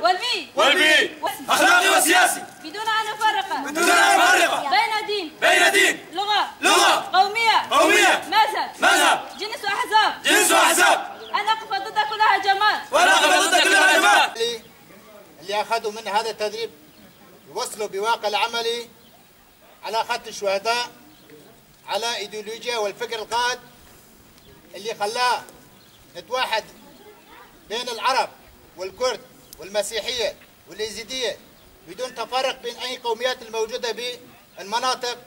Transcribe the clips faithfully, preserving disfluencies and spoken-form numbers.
والبي. والبي. أخلاقي وسياسي. بدون أن نفرق. بدون أن نفرق. بين دين. بين دين. لغة. لغة. قومية. قومية. مذهب. مذهب. جنس وأحزاب. جنس وأحزاب. أنا أقف ضد كل هجمات. وأنا أقف ضد كل هجمات. اللي أخذوا من هذا التدريب يوصلوا بواقع العملي على خط الشهداء، على إيديولوجيا والفكر القائد اللي خلاه نتوحد بين العرب والكرد والمسيحية والإيزيدية بدون تفرق بين أي قوميات الموجودة بالمناطق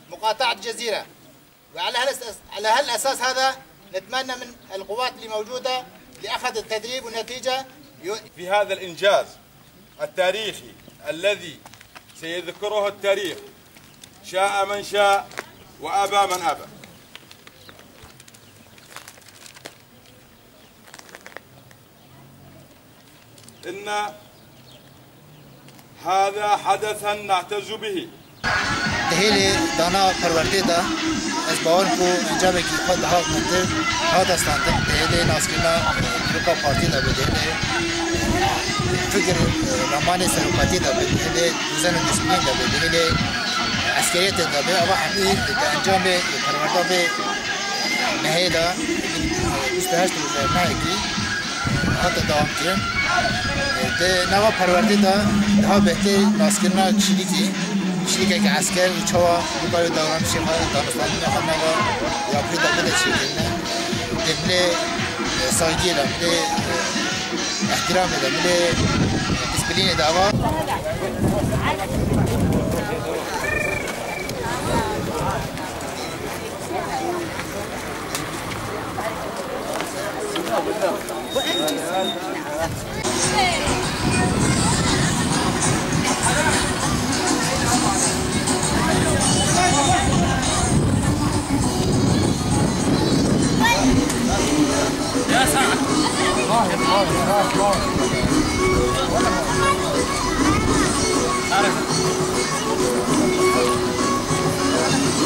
المقاطعة الجزيرة. وعلى هالأساس، على هالأساس هذا نتمنى من القوات اللي موجودة اللي أخذت التدريب والنتيجة يو- في هذا الإنجاز التاريخي الذي سيذكره التاريخ، شاء من شاء وأبى من أبى. إن هذا حدثا نعتز به. Di hêlê dana perwerdê de ez bawer ku encamekî xwe daha bintir hat standin. Di hêlê naskirina dîroka partî de be, di hêlê fikir, e, ramanê serokatî de be, di hêlê dizên û dîsîplîn de be, di hêlê eskeriyetê de be, ava hemî di encamê perwerda vê mehê de, bîst û heşt rojê mehekî hate dewam kirin. Di nava perwerdê de daha bêhtir naskirina kişîlikî, kişîlikeke esker û çawa bikare davranişê xwe, danûstandinê xwe nava yapirî de bide çêkirine. Di milê, e, saygiyê de, milê, e, îhtîramê de, milê, e, dîsîplînê de ava.